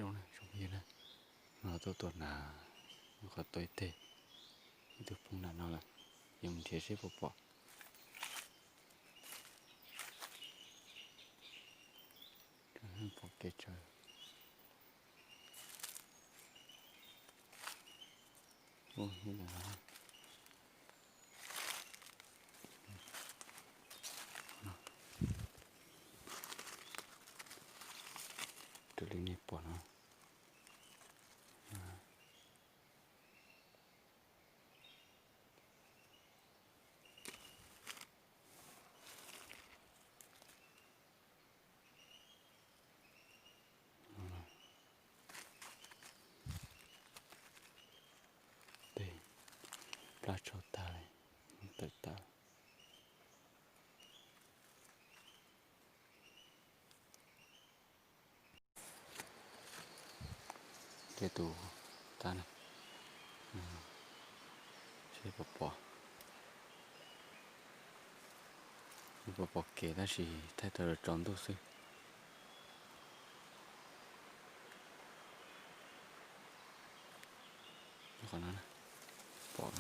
Zoo na, no tuaj tua nas, qhov tua ib teg, ib tug poob nram no lawm, ces mus nrhiav seb puas pom. Pom kev tsawv. Raws li nej pom no. Tej plab tshauv tag li, tawm tag. Tej tus tab na, seb puas pom, puas pom kev tab sis thaij tau tsaus ntuj xwb. Qhov no pom.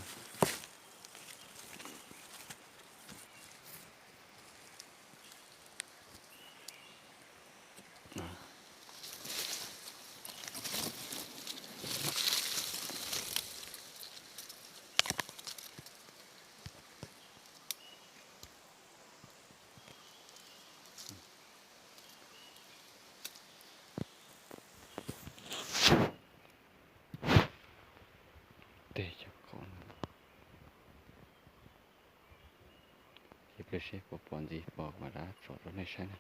Tej cov khoom no, ces pliag seb puas pom ntxiv, pom mam rov tsom rau nej saib na.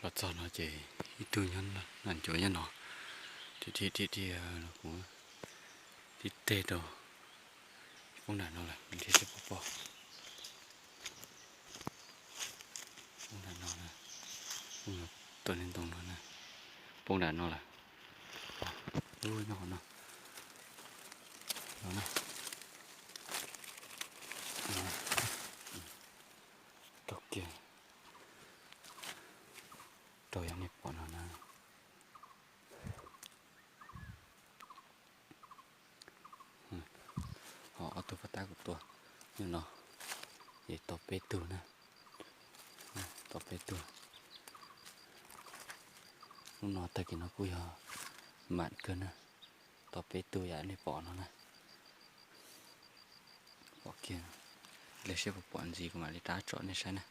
Los txog no ces ib tug nyob na, nas ncuav nyob no, dhia dhia dhia dhia los kuv tib teg rau. Poob nram no lawm, nrhiav seb puas pom. Poob nram no na, poob tuaj li ntoo no na, poob nram no lawm. Ub, nyob qhov no, no na, raug kiag, raug yog nej pom no na. Ho ob tug paj tab kuv tua nyob no, ces tau peb tug na, tau peb tug. Lub no tag kis no kuj yog mam kawg na, tau peb tug yam nej pom no na. Pom kiag, pliag seb puas pom ntxiv kuv mam li rov tsom nej saib na.